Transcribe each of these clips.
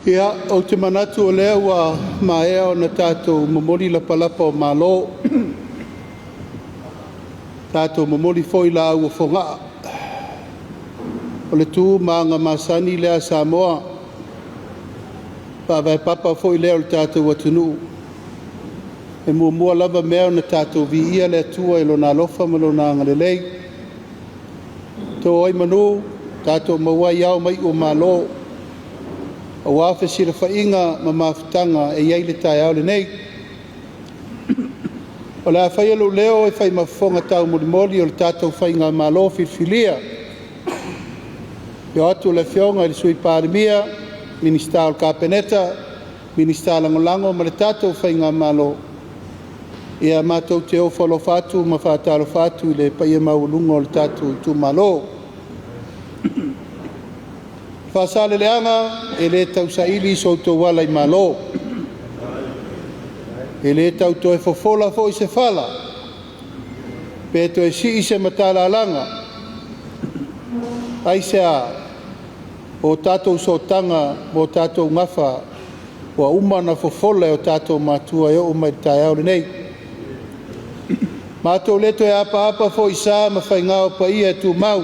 Ia, ou te manatu o lea ua maea ona tatou momoli lapalapa o malo, tatou momoli foi laau o fogaa. O le tu ma aga masani lea a Samoa, faavae papa foi lea o le tatou atunuu. E muamua lava mea ona tatou viia le Atua i Lona alofa ma Lona agalelei, to ai manu, tatou maua ai ao ma iu o malo, aua fesilafaiga ma mafutaga e i ai le taeao lenei. O le a faia lou leo e fai ma fofoga taumolimoli o le tatou Faigamalo filifilia. Afio atu le Afioga i le Sui Palemia, Minisita o le Kapeneta, Minisita Lagolago ma le tatou Faigamalo. Ia matou te ofo alofa atu ma faatalofa atu i le paia maualuga o le tatou itumalo. Faasaleleaga, e le tausaili so outou ala i malo, e le tau toe fofola foi se fala, pe toe sii se matalalaga. Aisea? O tatou sootaga ma o tatou gafa ua uma ona fofola e o tatou matua e oo mai i le taeao lenei. Matou le toe apaapa foi i sa ma faiga o paia e tumau,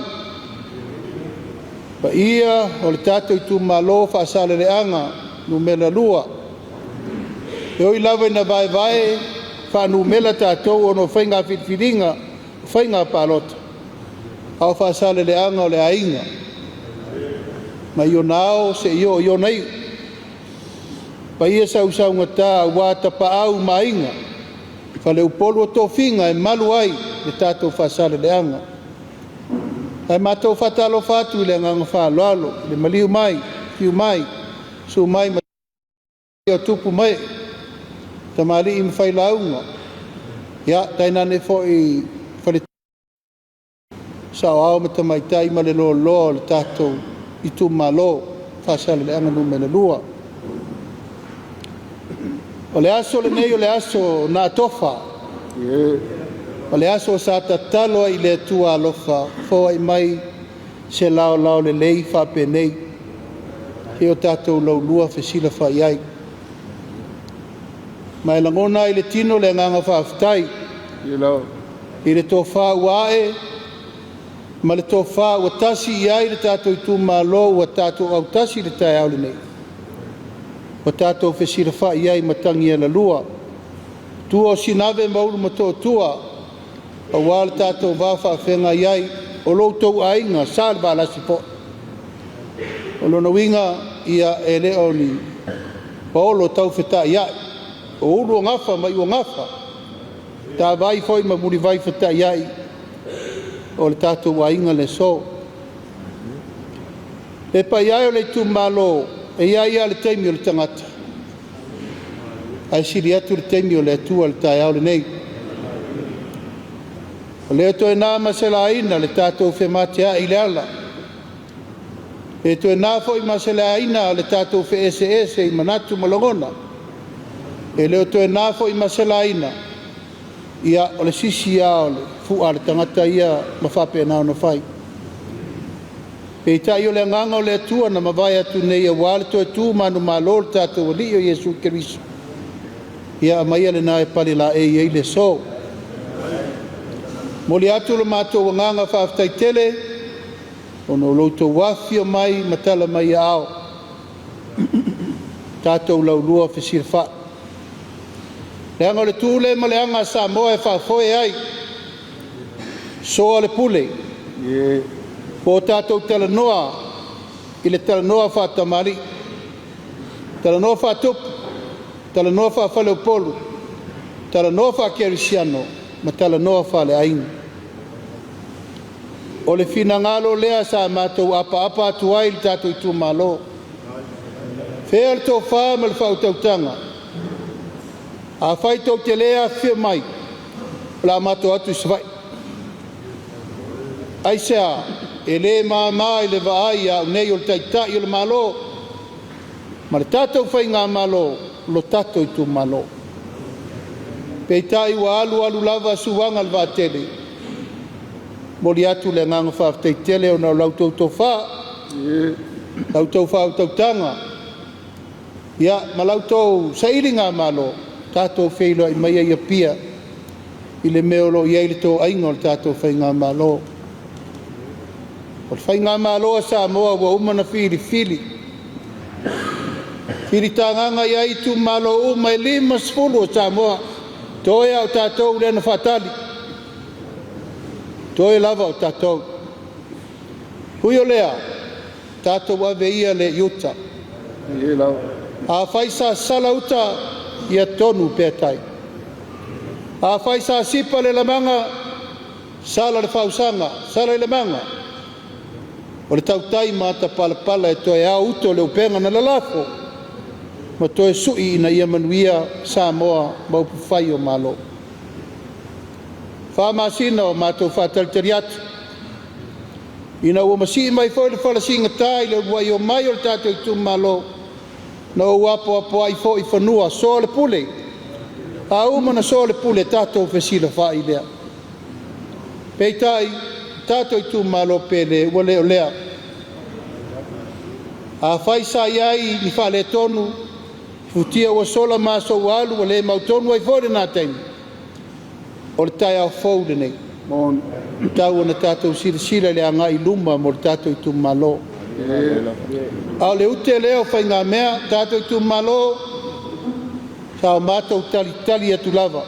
paia o le tatou itumalo o Faasaleleaga Nu.2. E ui lava ina vaevae faanumera tatou ona o faiga filifiliga, o faiga palota, a o Faasaleleaga o le aiga, mai ona ao seia oo i ona iu. Paia sausaugata aua Tapaau ma Aiga, Faleupolu o tofiga e malu ai le tatou Faasaleleaga. Ae matou te faatalofa atu i le agaga faaaloalo i le maliu mai, afio mai, susu mai o tupu ma ee, tamalii ma failauga, tainane foi faletua, saoao ma tamaitai ma le loaloa o le tatou itumalo Faasaleleaga Nu.2. O le aso lenei o le aso na atofa, o le aso sa tatalo ai i le Atua alofa, foai mai se laolao lelei faapenei, se i o tatou laulua fesilafai ai. Ma e lagona lava i le tino le agaga faafetai i le tofa ua ae ma le tofa ua tasi i ai le tatou itumalo ua tatou autasi i le taeao lenei, ua tatou fesilafai ai i Matagialalua, tua o Sinave ma Ulumotootua, aua le tatou va faafeagai ai, o lo outou aiga Salevalasi foi. O lona uiga, ia e le o ni paolo taufetaiai, o ulu o gafa ma iuogafa, matavai foi ma mulivai fetaiai o le tatou aiga i le aso. Le paia e o le itumalo, e i ai lava le taimi o le tagata, ae sili atu le taimi o le Atua i le taeao lenei. Ua le toe na ma se laina le tatou femateai i le ala, pe toe na foi ma se laina le tatou feeseeseai i manatu ma lagona. E le o toe na foi ma se laina, ia o le sisi lava o le fua a le tagata ia ma faapena ona fai. Peitai o le agaga o le Atua na mavae atu nei aua le toe tu manumalo o le tatou Alii o Iesu Keriso, ia aumaia lena e palelaei ai le aso. E momoli atu lo matou agaga faafetai tele ona o lo outou afifio mai ma tala mai aao, tatou laulua fesilafai. Leaga o le tu lea ma le aga a Samoa e faafoe ai, soa le pule, po o tatou talanoa i le talanoa faatamalii, talanoa faatupu, talanoa faafaleupolu, talanoa faakerisiano ma talanoa faaleaiga. O le finagalo lea sa matou apaapa atu ai i le tatou itumalo. Fea le tofa ma le faautautaga? Afai tou te le afifio mai, o le a matou o atu i Savaii. Aisea? E le mama i le vaai a au nei o le Taitai o le Malo ma le tatou Faigamalo lo tatou itumalo. Peitai ua alu alu lava suaga o le vaatele. E momoli atu le agaga faafetai tele ona o la outou tofa, la outou faautautaga Ia ma la outou sailigamalo, tatou feiloai maia i Apia i le mea o lo o i ai le toaiga o le tatou Faigamalo. O le Faigamalo a Samoa ua uma ona filifili, filitagaga i ai itumalo uma e 50 o Samoa, toe lava o tatou lea na faatali, toe lava o tatou. Ui o lea, tatou ave ia le i uta. Afai sa sala uta, ia tonu pea tai. Afai sa sipa le lamaga, sala le fausaga, sala i le maga, o le tautai ma atapalapala e toe ao uta o le upega na lalafo ma toe sui ina ia manuia Samoa ma upufai o Malo. 4 masina o matou faatalitali atu, ina ua masii mai foi le falasigata i le uluai omai o le tatou itumalo, na ou apoapoai foi i fanua, soa le pule. A uma ona soa le pule, tatou fesilafai lea. Peitai, tatou itumalo pele, ua le o lea. Afai sa i ai ni faaletonu, futia ua sola ma aso ua alu, ua le mautonu ai foi lena taimi, o le taeao fou lenei. E tatau ona tatou silasila i le agai i luma mo le tatou itumalo. A o le ute lea o faigamea, tatou itumalo, sa o matou talitali atu lava,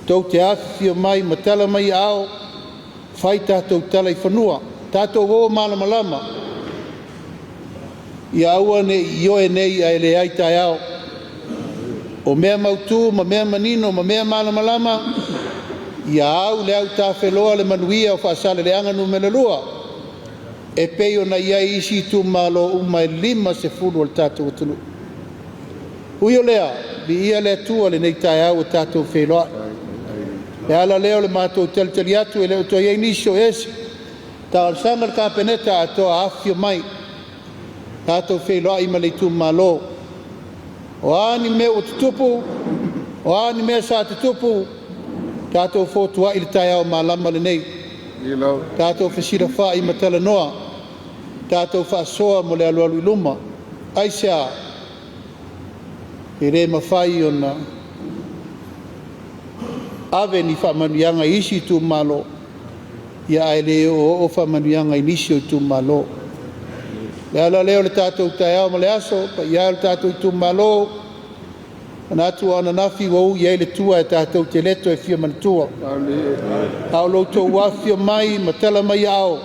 tou te afifio mai ma tala mai aao, fai tatou tala i fanua, tatou o malamalama, ia aua ne i ioe nei ae leai taeao. O mea mautu ma mea manino ma mea malamalama, ia au le autafeloa le manuia o Faasaleleaga Nu.2, e pei ona i ai isi itumalo uma e 50 o le tatou atunuu. Ui o lea, viia le Atua i lenei taeao ua tatou feiloai. Le ala lea o le matou talitali atu, e le o toe i ai nisi o ese. Talosaga le Kapeneta atoa afifio mai, tatou feiloai ma le itumalo. O a ni mea ua tutupu, o a ni mea sa tutupu, tatou fotuai le taeao malama lenei. Tatou fesilafai ma talanoa, tatou faasoa mo le alualu i luma. Aisea? E le mafai ona ave ni faamanuiaga i isi itumalo, ia ae le oooo faamanuiaga i nisi o itumalo. Le ala lea o le tatou taeao ma le aso, paia e o le tatou itumalo, manatu o ananafi ua ui ai le tua e tatou te le toe fia manatua. A o lo outou afifio mai ma tala mai aao,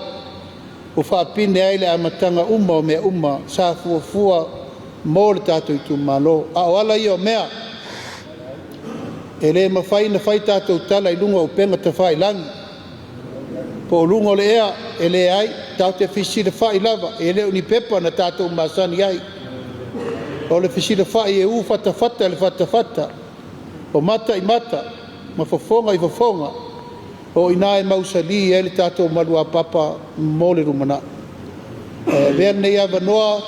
ua faapine ai le amataga uma o mea uma sa fuafua mo le tatou itumalo. A o ala ia o mea, e le mafai ona fai tatou tala i luga o upega tafailagi, po o luga o le ea, e leai, tatou te fesilafai lava, e le o ni pepa na tatou masani ai. O le fesilafai e u fatafata i le fatafata, o mata i mata, ma fofoga i fofoga, o i ina e mausali ai le tatou maluapapa mo le lumanai. E avea lenei avanoa,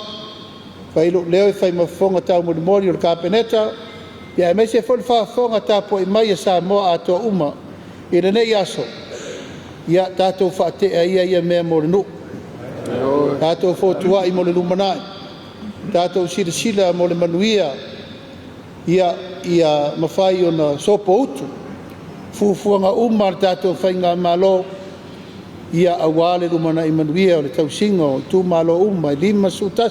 fai lou leo e fai ma fofoga taumolimoli o le Kapeneta, ia aemaise foi le faafofoga tapuai mai a Samoa atoa uma i lenei aso, ia tatou faatea ia ia mea mo le nuu, tatou fotuai mo le lumanai, tatou silasila mo le manuia, ia mafai ona sopoutu fuafuaga uma a le tatou Faigamalo, ia aua le lumanai manuia o le tausiga o itumalo uma e 51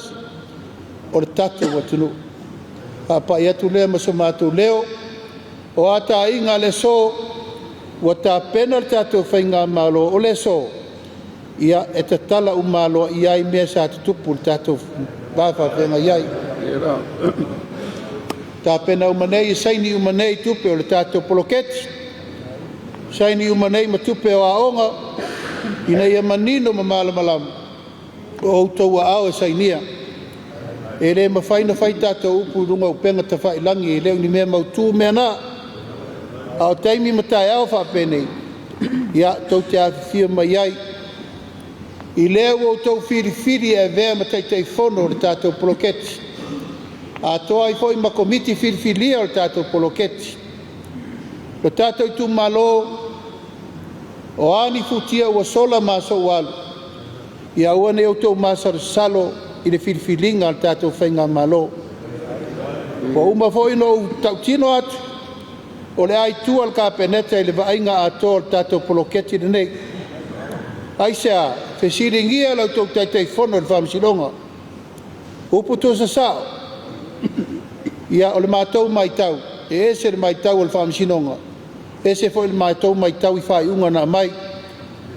o le tatou atunuu. Faapai atu lea ma so matou leo, o ataiga a le aso, ua tapena le tatou Faigamalo o le aso, ia e tatala uma aloaia ai mea sa tutupu i le tatou va faafeagai ai. Tapena uma nei, e saini uma nei tupe o le tatou poloketi, saini uma nei ma tupe o aoga, ina ia manino ma malamalama o outou aao e sainia. E le mafai ona fai tatou upu i luga o upega tafailagi, e le o ni mea mautu mea na. A o taimi ma taeao faapenei, ia tou te afifio mai ai. I lea ua outou filifili e avea ma Taitaifono o le tatou poloketi, atoa ai foi ma komiti filifilia o le tatou poloketi. O tatou itumalo, o a ni futia ua sola ma aso ua alu, ia aua ne i outou masalosalo i le filifiliga a le tatou Faigamalo. Ua uma foi ona ou tautino atu, o le a i tua le Kapeneta i le vaaiga atoa o le tatou poloketi lenei. Aisea? Fesiligia la outou Taitaifono i le Faamasinoga. O upu tuusasao, ia o le matou matau, e ese le matau a le Faamasinoga, ese foi le matou matau i faaiuga na aumai.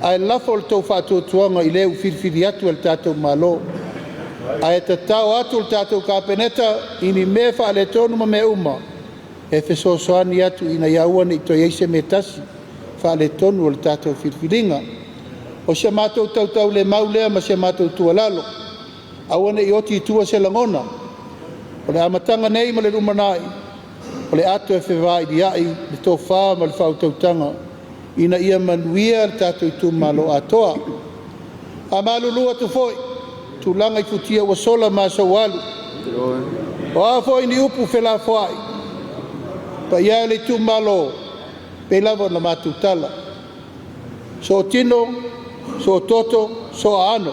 Ae lafo le tou faatuatuaga i le ua filifili atu e le tatou Malo. Ae tatao atu le tatou Kapeneta i ni mea faaletonu ma mea uma e fesoasoani atu ina ia aua ne i toe i ai se mea e tasi faaletonu o le tatou filifiliga. O si a matou tautaulemau lea ma si a matou tuualalo, aua ne i oti i tua se lagona. O le amataga nei ma le lumanai, o le ato e fevailiai le tofa ma le faautautaga ina ia manuia le tatou itumalo atoa. E faamalulu atu foi i tulaga i futia ua sola ma aso ua alu, o a foi ni upu felafoai, paia e o le itumalo, e pei lava ona matou tala, sootino, soototo, sooaano.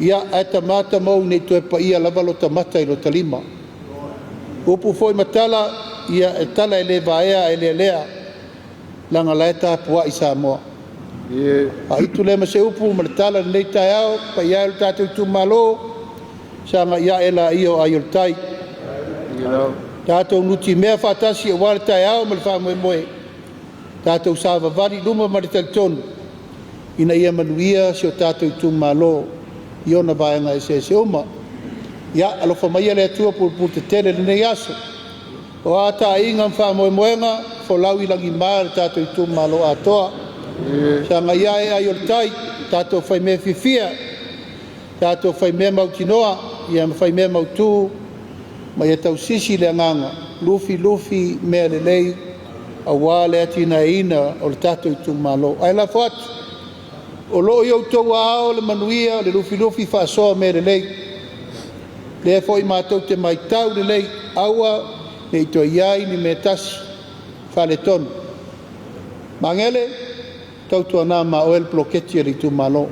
Ia, ae tama tamou ne i toe paia lava lo ta mata i lo ta lima. O upu foi ma tala, ia e tala e le vaea ae lealea, leaga o la e tapuai Samoa. Faaitu lea ma se upu ma le tala i lenei taeao, le paia e o le tatou itumalo, sagai ae laia o ai o le tai. Tatou nutimea faatasi aua le taeao ma le faamoemoe, tatou savavali i luma ma le talitonu ina ia manuia si o tatou itumalo i ona vaega eseese uma. Ia, alofa maia le Atua pulepuletetele i lenei aso. O a taaiga ma faamoemoega, folau i lagima le tatou itumalo atoa. Sagai ae ai o le tai, tatou faimea fiafia, tatou faimea mautinoa, ia ma faimea mautu, ma ia tausisi le agaga, lufilufi mea lelei aua le atinaeina o le tatou itumalo. Ae lafo atu, o lo o i outou aao le manuia o le lufilufi faasoa mea lelei. O lea foi matou te matau lelei, aua ne i toe i ai ni mea e tasi faaletonu. Magele, tautuana ma oe le poloketi a le itumalo.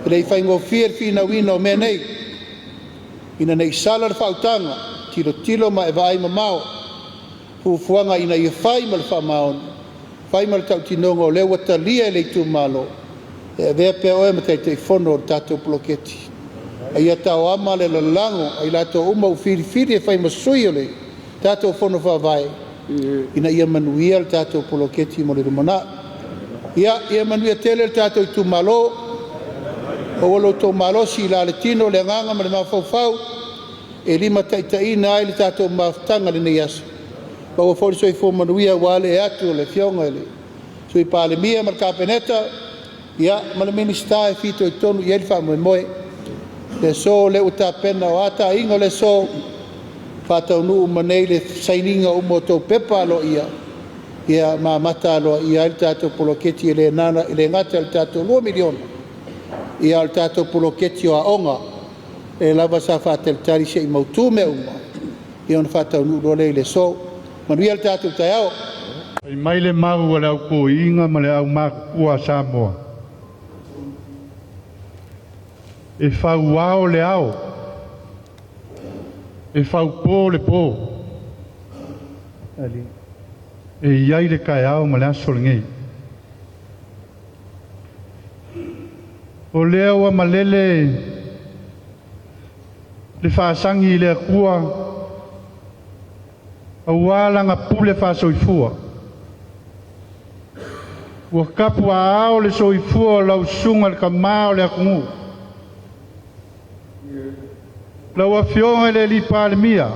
E le i faigofie le finauina o mea nei, ina ne i sala le faautaga, tilotilo ma e vaai mamao, fuafuaga ina ia fai ma le faamaoni, fai ma le tautinoga o lea ua talia e le itumalo, e avea pea oe ma Taitaifono o le tatou poloketi. A ia taoama le lalago a i latou uma ua filifili e fai ma sui o le tatou Fono Faavae, ina ia manuia le tatou poloketi mo le lumanai. Ia manuia tele le tatou itumalo, maua lo outou malosi i la le tino, le agaga ma le mafaufau e limataitaiina ai le tatou mafutaga i lenei aso. Maua foi le soifua manuia aua le ee atu o le Afioga i le Sui Palemia ma le Kapeneta, ia ma le Minisita e fitoitonu i ai le faamoemoe. Le aso o lea ua tapena, o a taaiga o le aso, faataunuu uma nei le sainiga uma o outou pepa aloaia, ia ma amata aloaia ai le tatou poloketi, e le gata i le tatou $2 miliona, ia a o le tatou poloketi o aoga, lea lava sa faatalitali se i mautu mea uma, ia ona faataunuu loa lea i le aso. Manuia le tatou taeao. Fai mai le mau a le au toiina ma le aumatutua a Samoa, e fauao le ao, e faupo le po, e i ai le taeao ma le aso lenei. O lea ua malele le faasagi i le Atua aua lana pule faasoifua. Ua tapuaaao le soifua o lau susuga i le Tama o le atunuu, lau Afioga i le Palemia,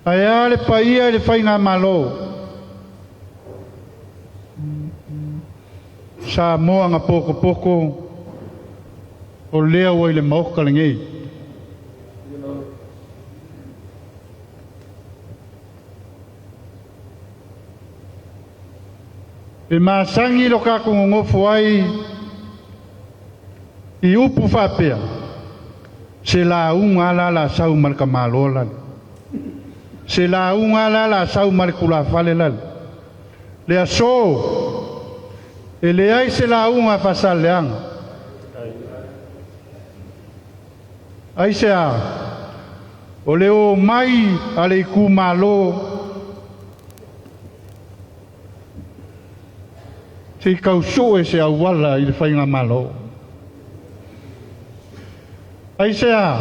ae a le paia i le Faigamalo, Samoa na potopoto o lea ua i le Maota lenei. E masani lo tatou nonofo ai i upu faapea, se lauga a la o le a sau ma le tamaloa lale, se lauga a la o le a sau ma le tulafale lale. Le aso, e leai se lauga a Faasaleleaga. Aisea? O le omai a le itumalo se i tau sue se auala i le faigamalo. Aisea?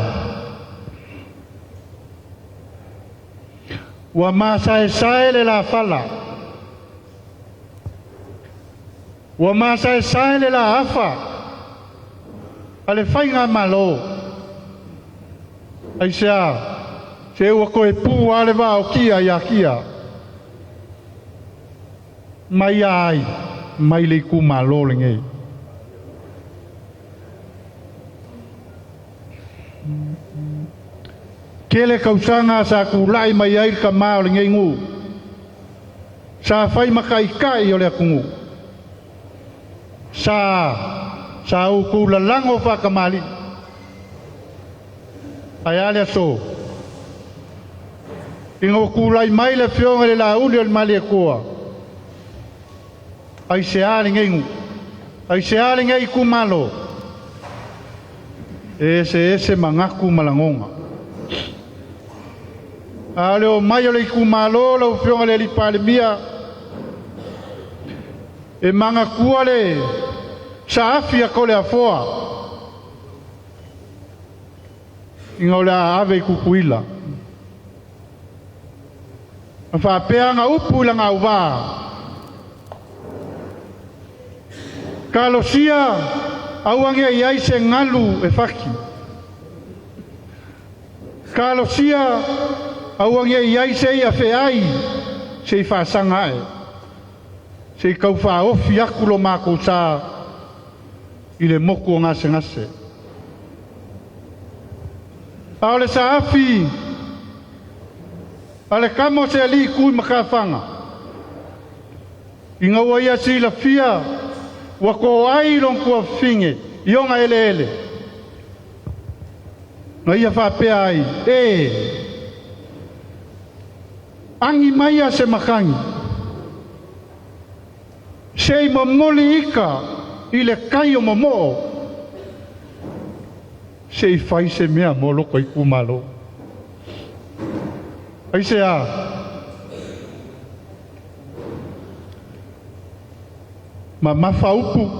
Ua masaesae le lafala, ua masaesae le laafa a le faigamalo. Aisea? Se ua toe pu lava le vaotia ia Tia, mai ia ai, mai le itumalo lenei. Tele tausaga sa tulai mai ai le tamā o lenei nuu, sa fai ma taitai o le atunuu, sa outou lalago faatamalii. Ae a le aso? Ina ua tulai mai le afioga i le Laauli o le Malietoa, aisea lenei nuu? Aisea lenei itumalo? E eseese manatu ma lagona. A o le omai o le itumalo lau Afioga i le alii Palemia, e manatua le saafi a Toleafoa ina o le a ave i Tutuila. Ma faapea ana upu i lana auvā, talosia aua ne i ai se galu e fati. Talosia aua ne i ai se ia feai se i faasaga ae, se i tau faaofi atu lo matou sa i le motu o gasegase. A o le saafi a le tama o se alii tu i matafaga, ina ua ia silafia ua toai lona tuafafine i ona eleele, na ia faapea ai, e agi maia se matagi, se i momoli ika i le tai o momoo, se i fai se mea mo loko itumalo. Aisea? Mamafa upu,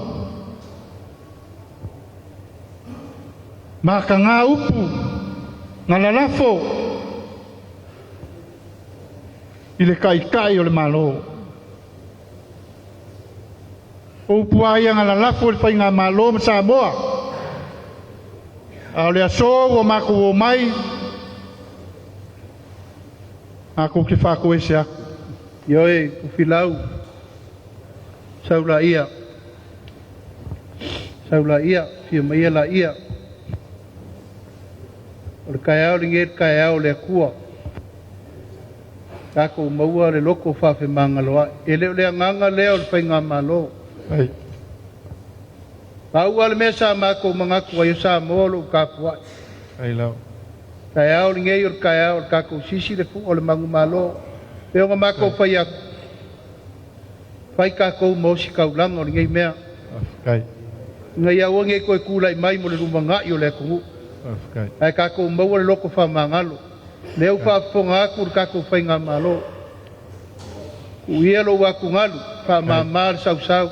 mataga upu, na lalafo i le taitai o le Malo. O upu lava ia na lalafo i le faigamalo ma Samoa. A o le aso ua matou omai, matou te faatoese atu. Ioe, Tufilau, sau laia, sau laia, fia maia laia. O le taeao lenei le taeao o le Atua. Tatou maua le loko faafemagaloai. E le o le agaga lea o le faigamalo. Ai. Pau lava le mea sa matou manatu ai o Samoa o lou tapuai. Ai lau. Taeao lenei o le taeao o le tatou sisi le fua o le manumalo. Pe ona matou fai atu, fai tatou ma ositaulaga o lenei mea. Faafetai. Ina ia aua nei toe tulai mai mo le lumanai o le atunuu. Faafetai. Ae tatou maua le loko faamagalo. Lea ua faafofoga atu le tatou faigamalo. Tuu ia lou atugalu, faamama le sausau.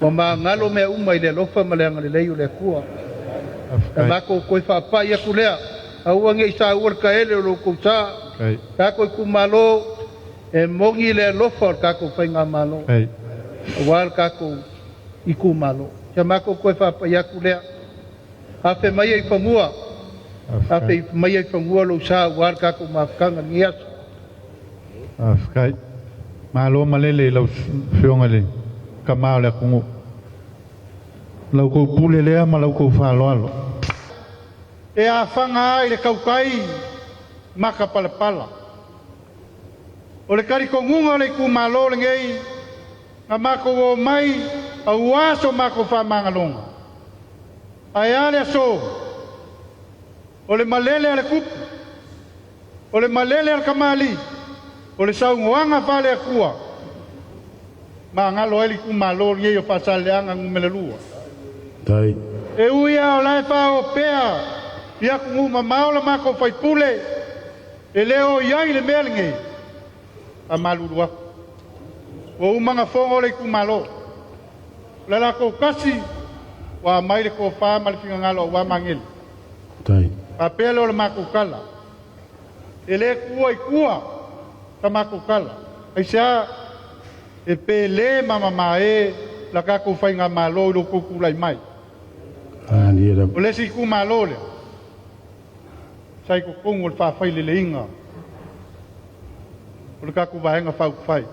Ua magalo mea uma i le alofa ma le agalelei o le Atua. E matou toe faapai atu lea, aua nei saua le taele o lo outou sa. Tatou itumalo, e moni le alofa o le tatou faigamalo. Aua le tatou itumalo. Ia matou toe faapai atu lea. Afe mai ai fanua. Afe mai ai fanua lou sa aua le tatou mafutaga i lenei aso. Faafetai. Malo malele i lau afioga i le tama o le atunuu. Lau tou pule lea ma lau tou faaaloalo. E afaga ai le tautai matapalapala. O le talitonuga o le itumalo lenei, na matou omai aua so matou faamagaloga. Ae a le aso, o le malele a le tupu, o le malele a le tamalii, o le saunoaga faale-Atua, magalo ai le itumalo lenei o Faasaleleaga Nu.2. Tai. E ui lava o la e faaopea I atunuu mamao la matou faipule e le o i ai le mea lenei, faamalulu atu. Ua uma ona fono le itumalo. O le latou tasi ua aumai le tofa ma le finagalo aua Magele. Faapea lea o le matou tala. E le tuua i tua sa matou tala. Aisea? E pele ma mamae la tatou faigamalo i lo outou tulai mai. O le isi itumalo lea sa i totonu o le faafaileleina o le tatou Vaega Faaupufai.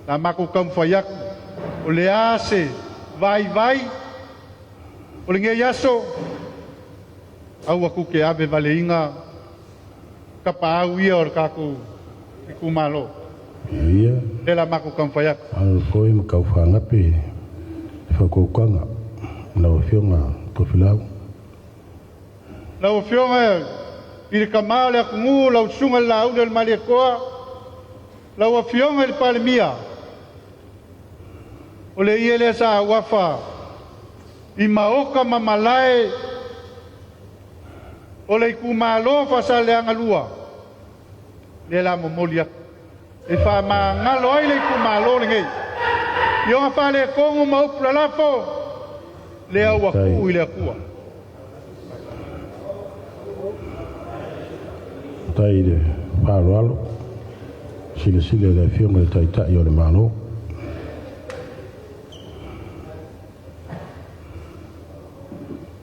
Na matou taumafai atu, o le a se vaivai o lenei aso, aua tou te ave valeina tapaau ia o le tatou itumalo. Ia. Lea la matou taumafai atu. Alo foi ma taufaagape faukaukaga lau Afioga Tofilau. Lau Afioga i le Tama o le atunuu, lau Susuga i le Laauli o le Malietoa, lau Afioga i le Palemia, o le ie lea sa auafa i maota ma malae o le itumalo Faasaleleaga 2, lea la momoli atu e faamagalo ai le itumalo lenei i ona faaletonu ma upu lalafo, lea ua tuu i le Atua. Tai le faaaloalo silasila i le Afioga i le Taitai o le Malo.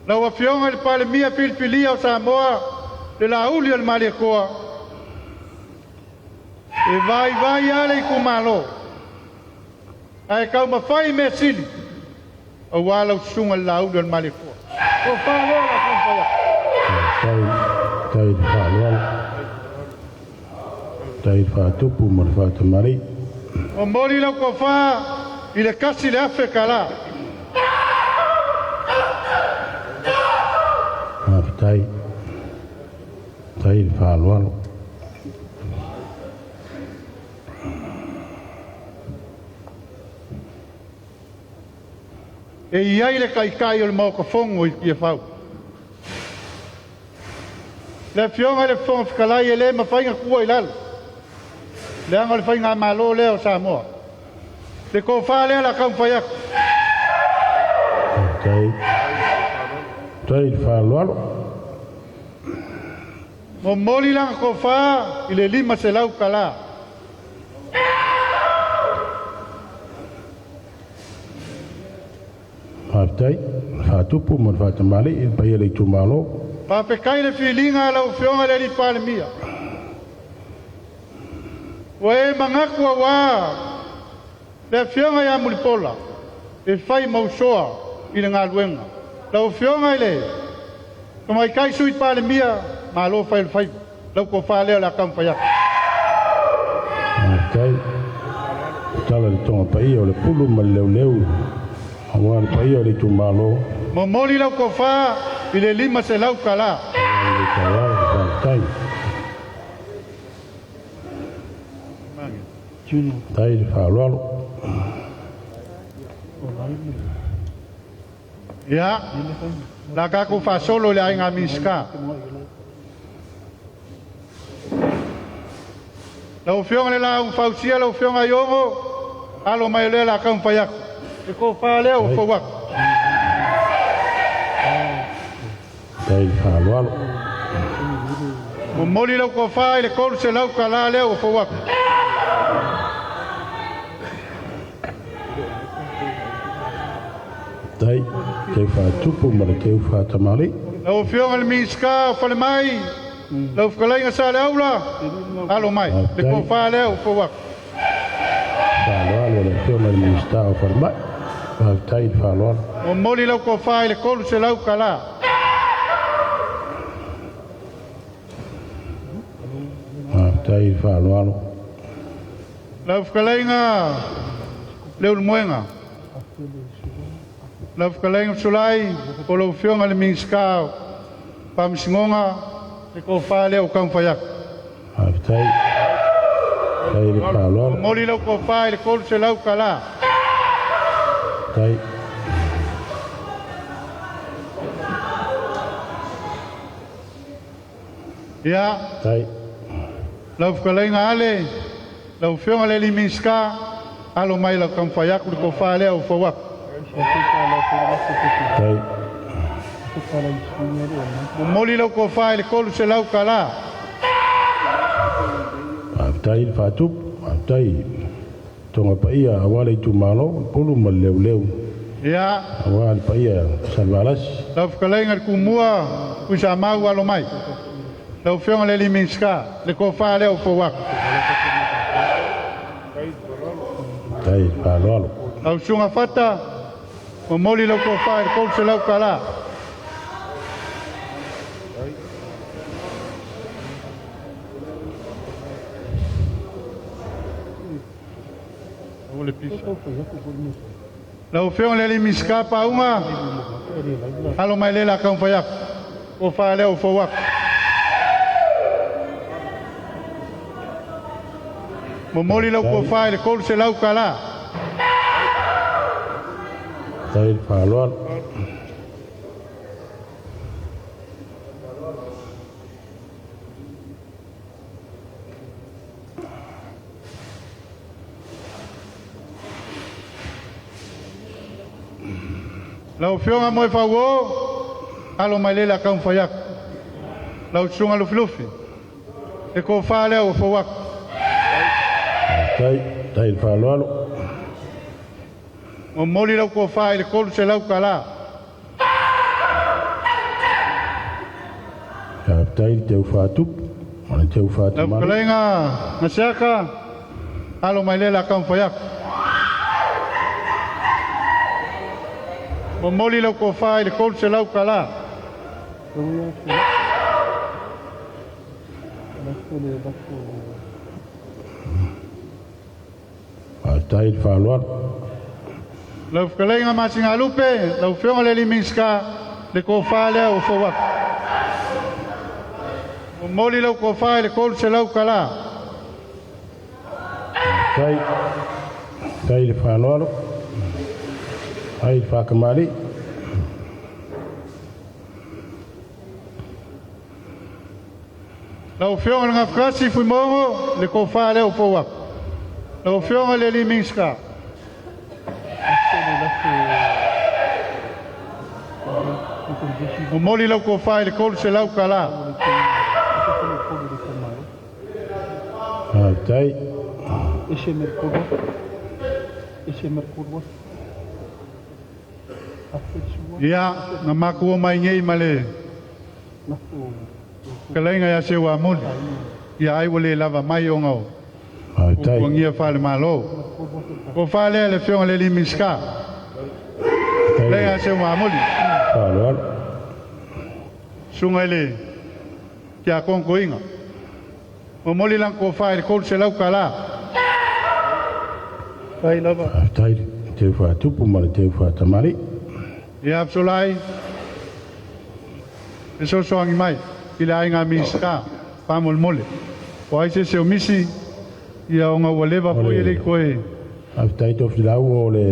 Lau Afioga i le Palemia filifilia o Samoa, le Laauli o le Malietoa, e vaivai lava le itumalo, ae taumafai mea sili aua lau susuga i le Laauli o le Malietoa. Ua faaloa la taumafai atu. Tai le faaaloalo, tai le faatupu ma le faatamalii. Momoli lau tofa i le 1,000 tala. Faafetai, tai le faaaloalo. E i ai le taitai o le Maota Fono i Tiafau. Le Afioga i le Fofoga Fetalai, e le mafai ona tuua i lalo, leaga o le faigamalo lea o Samoa. Le tofa lea o le a taumafai atu. Tai, tai le faaaloalo. Momoli lana tofa i le 500 tala. Faafetai, faatupu ma le faatamalii i le paia o le itumalo. Faafetai le filiga a lau Afioga i le alii Palemia. Ua e manatu auā le Afioga ia Mulipola e fai ma usoa i le galuega. Lau Afioga i le Tamaitai Sui Palemia, malo fai o le faiva. Lau tofa lea o le a taumafai atu. Faafetai. Tala le toga paia o le pulu ma le leuleu aua le paia o le itumalo. Momoli lau tofa i le 500 tala. Faafetai. Tai le faaaloalo. Ia, la tatou faasolo i le aiga Minisita. Lau Afioga i le Laau na Fausia, lau Afioga Iogo, alo mai o lea o le a taumafai atu. Le tofa lea ua fou atu. Tai le faaaloalo. Momoli lau tofa i le 300 tala lea ua fou atu. Tai teu faatupu ma le teu faatamalii. Lau Afioga i le Minisita o Falemai, lau Fetalaiga Saleaula, alo mai. Le tofa lea ua fou atu. Faaaloalo le Afioga i le Minisita o Falemai. Faafetai le faaaloalo. Momoli lau tofa i le 300 tala. Faafetai le faaaloalo. Lau Fetalaiga Leulumoega, lau Fetalaiga Fesolai, o lau Afioga i le Minisita o Faamasinoga, le tofa lea ua taumafai atu. Faafetai. Tai le faaaloalo. Momoli lau tofa i le 300 tala. Tai. Ia, Tai. Lau fetalaiga Ale, lau Afioga i le Minisita, alo mai lau taumafai atu le tofa lea ua fou atu. Tai. Momoli lau tofa i le $300. Faafetai le faatupu, faafetai toga paia aua le itumalo, Pulu ma le Leuleu. Ia, Aua le paia Salevalasi. Lau fetalaiga i le Tumua, Tuisamau, alo mai. Lau Afioga i le Minisita, le tofa lea ua fou atu. Tai le faaaloalo. Lau Susuga Fata, momoli lau tofa i le $300. O le pisa. Lau Afioga i le Minisita Pauga, alo mai le la taumafai atu. Tofa lea ua fou atu. Momoli lau tofa i le $300. Tai le faaaloalo. Lau Afioga Moefauo, alo mai le la taumafai atu. Lau Susuga Lufilufi, le tofa lea ua fou atu. Tai, tai le faaaloalo. Momoli lau tofa i le $300. Faafetai le teu faatupu ma le teu Lau faatamala. fetalaiga Gasiaka, alo mai le la taumafai atu. Momoli lau tofa i le $300. Faafetai le faaaloalo. Lau fetalaiga Masinalupe, lau Afioga i le Minisita, le tofa lea ua fou atu. Momoli lau tofa i le $300. Tai, tai le faaaloalo. Ai le faakamali. Lau Afioga i le Gafatasi Fuimogo, le tofa lea ua fou atu. Lau Afioga i le Minisita. Momoli lau tofa i le $300. Faafetai. Ia, na matou omai nei ma le fetalaiga ia Seuamuli. Ia ai ua le lava mai ona o Faafetai. puapuagia faale-Malo. Tofa lea le Afioga i le Minisita. Fetalaiga ia Seuamuli. Faaaloalo. Susuga i le Tiakono Toeaina. Momoli lana tofa i le $300. Faafetai le teu faatupu ma le teu faatamali. Ia Fesolai, fesoasoani mai i le aiga Minisita faamolemole. O ai se isi o misi, ia ona ua leva foi e le i toe. Faafetai Tofilau o le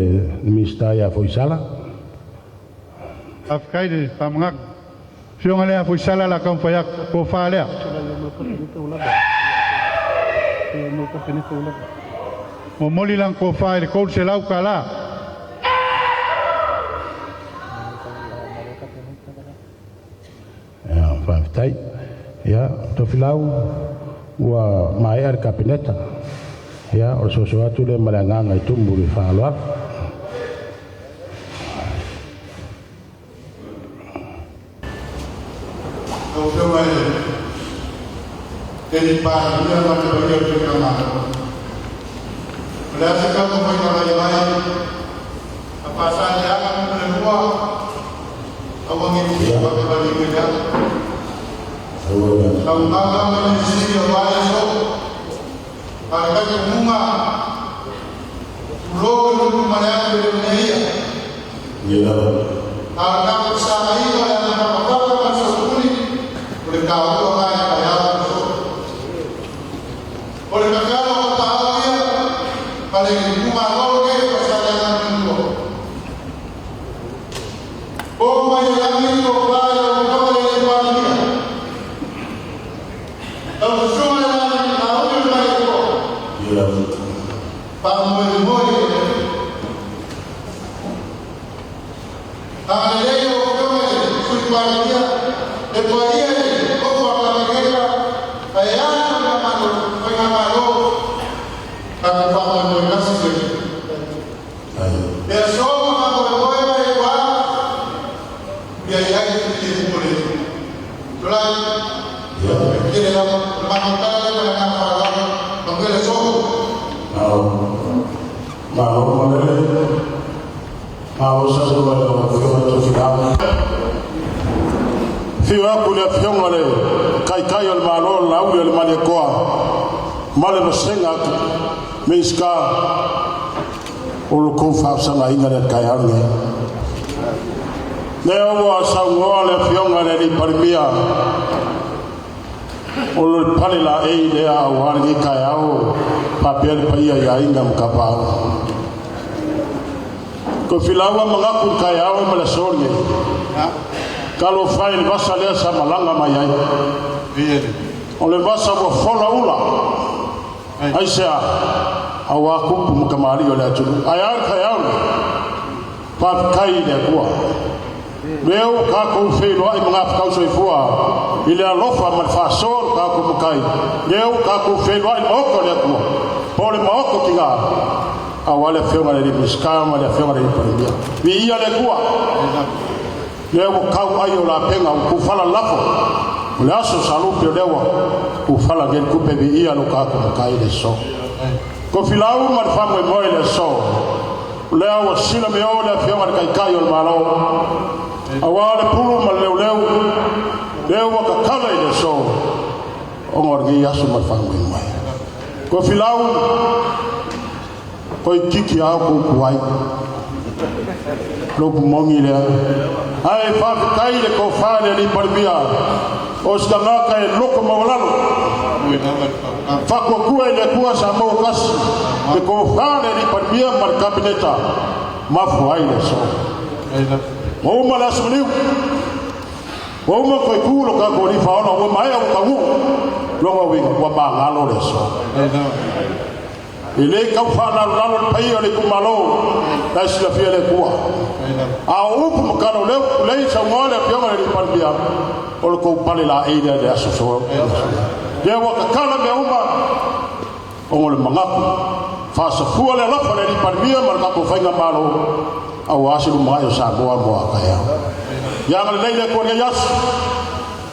Minisita ia Foisala. Faafetai le faamanatu. Afioga lea Foisala la taumafai atu, tofa lea. Momoli lana tofa i le $300. Ia, faafetai. Ia, Tofilau, ua maea le Kapeneta. Ia, o le soso atu lea ma le agaga i tumu le faaaloalo. Lau Afioga i le Palemia ma le paia o le Faigamalo. O le a se taumafaiga vaivai a Faasaleleaga Nu.2, aua ne i faavavaliu i le ala. Taumaga ma le sili o aso, a le talitonuga, tulou le nuu ma le atu e le ia. A o le tatou fesagai o le aga ma le sootuli, o le taua mai taeao le so. O le tatalo o taao ia, ma le itumalo lenei o Faasaleleaga Nu.2. O mai e lagi o pa e o kama le Palemia. Agalelei lau Afioga i le Sui Palemia, le paia i le nofo a Kapeneta ae a le faigamalo, tatou faamoemoe tasi i le le aso ma faamoemoega e ua ia i ai le filemu o le Atua. Tulai, tele lava o le matou tala lea ma le agaga faaaloalo. Manuia le aso. Malo malele. Malo saunoa i lau Afioga Tofilau. Afio aku le Afioga le Taitai o le Malo, le Laauli o le Malietoa ma le vasega Minisita o lo tou faafesagaiga le taeao lenei. Lea ua saunoa le Afioga i le alii Palemia, o le pale laei lea auā lenei taeao faapea le paia i aiga ma tapaau. Tofilau manatu i le taeao ma le aso lenei, talofa e i le vasa lea sa malaga mai ai. O le vasa ua fola ula, aisea? Auā tupu ma tamalii o le atunuu. Ae a le taeao lenei? Faafetai i le Atua. Lea ua tatou feiloai ma gafakau soifua i le alofa ma le faasoa o le tatou Matai. Lea ua tatou feiloai i le Maota o le Atua, po o le Maota o Tina, auā le Afioga i le alii Minisita ma le Afioga i le alii Palemia. Viia le Atua. Lea ua tau ai o lapega ua tufala lafo o le aso salupe, o lea ua tufala nei le tupe. Viia lo tatou Matai i le aso. Tofilau ma le faamoemoe i le aso, o lea ua sila meo le Afioga i le Taitai o le Malo, auā le pulu ma le leuleu lea ua tatala i le aso ona o lenei aso ma le faamoemoe. Tofilau, toeitiiti lava kou tuai lou pumoni lea, ae faafetai le tofa i le alii Palemia, o se tagata e loto maualalo, faatuatua i le Atua sa maua tasi le tofa le alii Palemia ma le Kapeneta, mafua ai le aso. Ua uma le aso maliu, ua uma toe tu lo tatou alii faaola, ua maea, ua taunuu. Lona uiga ua magalo le aso. E lē tau faalalolalo le paia o le itumalo la e silafia le Atua. A o upu ma tala o lea lei saunoa le Afioga i le alii Palemia, o le tou pale laei lea i le aso so lea ua tatala mea uma ona o le manatu faasafua le alofa le alii Palemia ma le tatou faigamalo auā se lumanai o Samoa mo a taeao. Ia agalelei le Atua i lenei aso,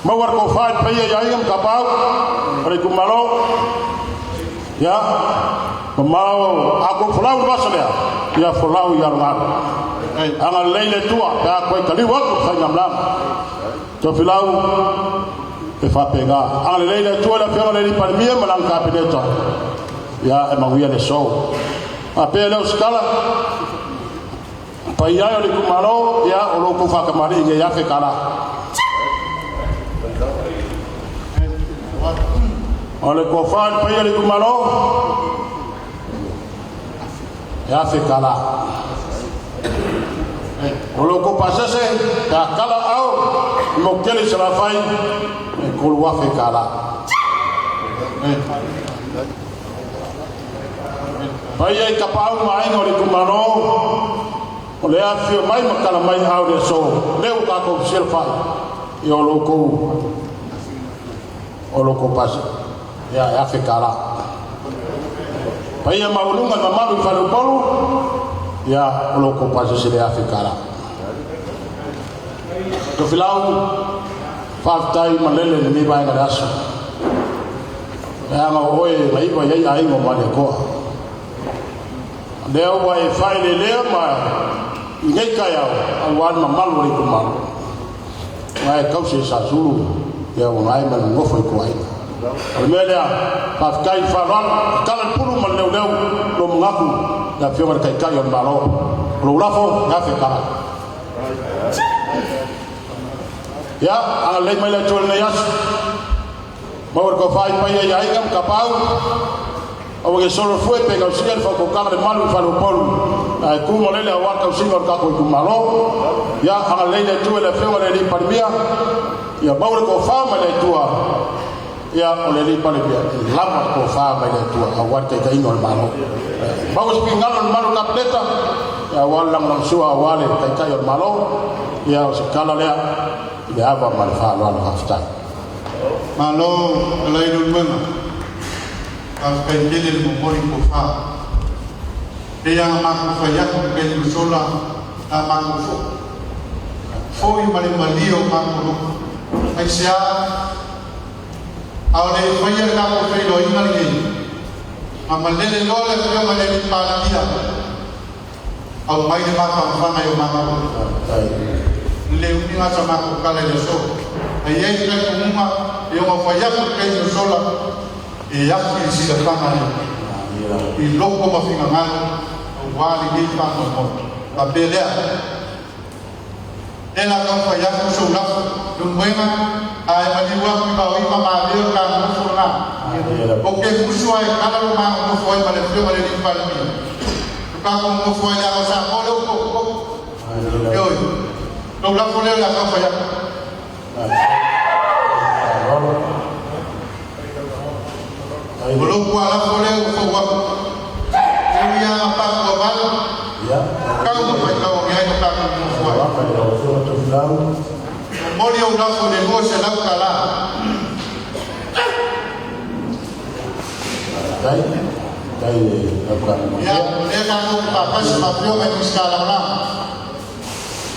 maua le tofa i le paia i aiga ma tapaau o le itumalo. Ia mamao a kou folau le vasa lea, ia folau i alogalu. Agalelei le Atua pe a toe taliu atu le faigamalaga. Tofilau e faapena. Agalelei le Atua i le Afioga i le alii Palemia ma lana Kapeneta. Ia e manuia le aso. Faapea lea o se tala, paia ai o le itumalo, ia o lo outou faatamalii nei $1,000. O le tofa i le paia o le itumalo, e $1,000. O lo outou pasese, pe a tala ao i Mokutele i Salafai, e $3,000. Paia i tapaau ma aiga o le itumalo, o le afifio mai ma tala mai ao le aso, lea ua tatou fesilafai, ia o lo outou pasi, ia e $1,000. Paia maualuga i mamalu i Faleupolu, ia o lo outou pasese le $1,000. Tofilau, faafetai malele i lenei vaega le aso. Leaga o oe e naiva i ai aiga o Malietoa. Lea ua e faelelea ma i nei taeao auā le mamalu o le itumalo. Na e tausi e Sasulu, ia ua gae ma le nofo i tuaiga. O le mea lea, faafetai i le faaaloalo, tatala le pulu ma le leuleu lo manatu le Afioga i le Taitai o le Malo. O lou lafo, e $1,000. Ia, agalelei mai le Atua i lenei aso. Maua le tofa i paia i aiga ma tapaau, aua ne i solo fue pe gausia le faautautaga le malu i Faleupolu, ae tu malele auā le tausiga o le tatou itumalo. Ia agalelei le Atua i le Afioga i le alii Palemia, ia maua le tofa mai le Atua. Ia o le alii Palemia, e lava le tofa mai le Atua auā le taitaiga o le Malo. Maua se finagalo o le mamalu o le Kapeneta. Ia aua le lagolagosua aua le Taitai o le Malo. Ia o se tala lea i le ava ma le faaaloalo. Faafetai. Malo alai Leulumoega. Faafetai tele le momoli tofa. E ia matou fai atu pe sola a matou foi. Foi ma le malie o matou loto. Ai se a a o le faia le tatou feiloaiga lenei. Ma malele loa le afioga i le Palemia au mai le mafaufauga i o matou. Le umiga sa matou kala i le aso. Ai ai le talitonuga e ono fai atu le taimi ua sola e afi le silafaga i loko ma finagalo aua lenei faamoemoe. Faapea lea, e la taumafai atu sou lafo Leulumoega ae maliu atu i vaoima ma avea o ta nofo lena. O ke musu ai kala lo ma nofo ai ma le afioga i le Palemia. O tatou nofo ai le aga o Samoa le upu. Ioe. Lou lafo lea o le a taumafai atu. O lou tualafo lea ua fou atu. E ui aga paku avalo, kau ma faitau age ai no tatou nofo ai. Momoli ou lafo i le $200. Ia, o lea tatou te faatasi ma afioga i Minisita Lagolago.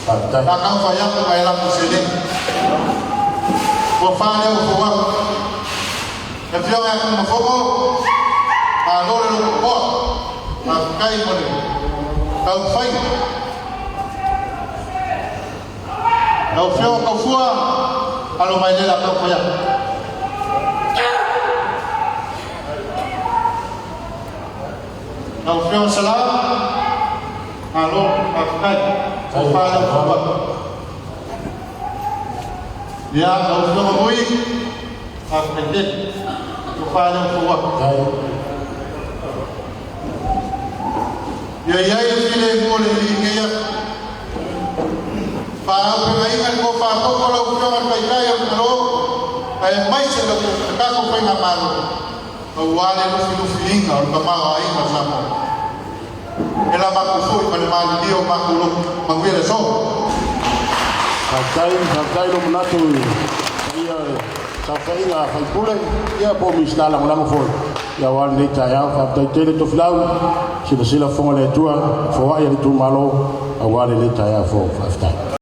La taumafai atu ma e latou seleni. Ua fa lea ua fou atu. Le afioga ia Tunumafono, malo le lototoa. Faafetai mo le taumafaiga. Lau afioga Taufua, alo mai le la taumafai atu. Lau afioga Salam, malo, faafetai. Ua fa lea ua fou atu. Ia, lau afioga Mui, faafetai tele. Ua fa lea ua fou atu. Ia iai le filemu o le iligia. Faaaupegaina le tofa lau afioga le Taitai o le Malo, ae maise le tatou faigamalo aua le lufilufiina o le tamaoaiga o Samoa. E la matou foi ma le malilie o matou loto. Manuia le aso. Faafetai, faafetai lo manatu i ia saofaiga a faipule ia po o Minisita Lagolago foi ia aua lenei taeao. Faafetai tele Tofilau, silasila fofoga le Atua, foai a le itumalo aua lenei taeao fou. Faafetai.